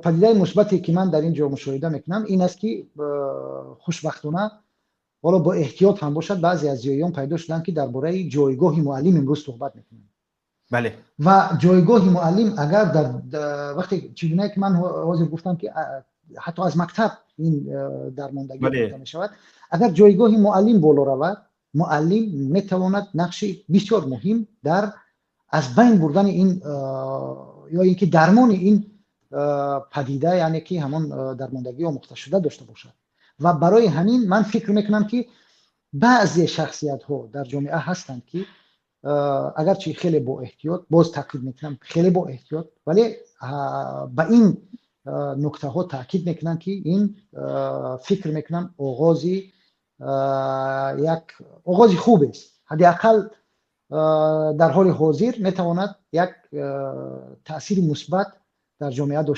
Падидаи мусбате, ки ман дар ин ҷо мушоҳида мекунам, ин аст, ки хушбахтона, ҳоло бо эҳтиёт ҳам бошад, баъзе аз зиёиён пайдо шуданд, ки дар бораи ҷойгоҳи муаллим имрӯз суҳбат мекунанд. Ва ҷойгоҳи муаллим агар дар вақте, чӣ гунае ки ман ҳозир гуфтам, ки ҳатто аз мактаб ин дармондагӣ мешавад, агар ҷойгоҳи муаллим боло равад, муаллим метавонад нақши бисёр муҳим дар аз байн бурдани ин ё ин ки дармони ин падида, яъне ки ҳамон дармондагӣ омӯхташуда дошта бошад. Ва барои ҳамин ман фикр мекунам, ки баъзе шахсиятҳо дар ҷомеа ҳастанд, ки агарчи хеле бо эҳтиёт, боз таъкид мекунам, хеле бо эҳтиёт, вале ба ин нуктаҳо таъкид мекунанд, ки ин, фикр мекунам, оғози як оғози хубест. Ҳадди ақал дар ҳоли ҳозир метавонад як таъсири мусбат дар ҷомеа дошта.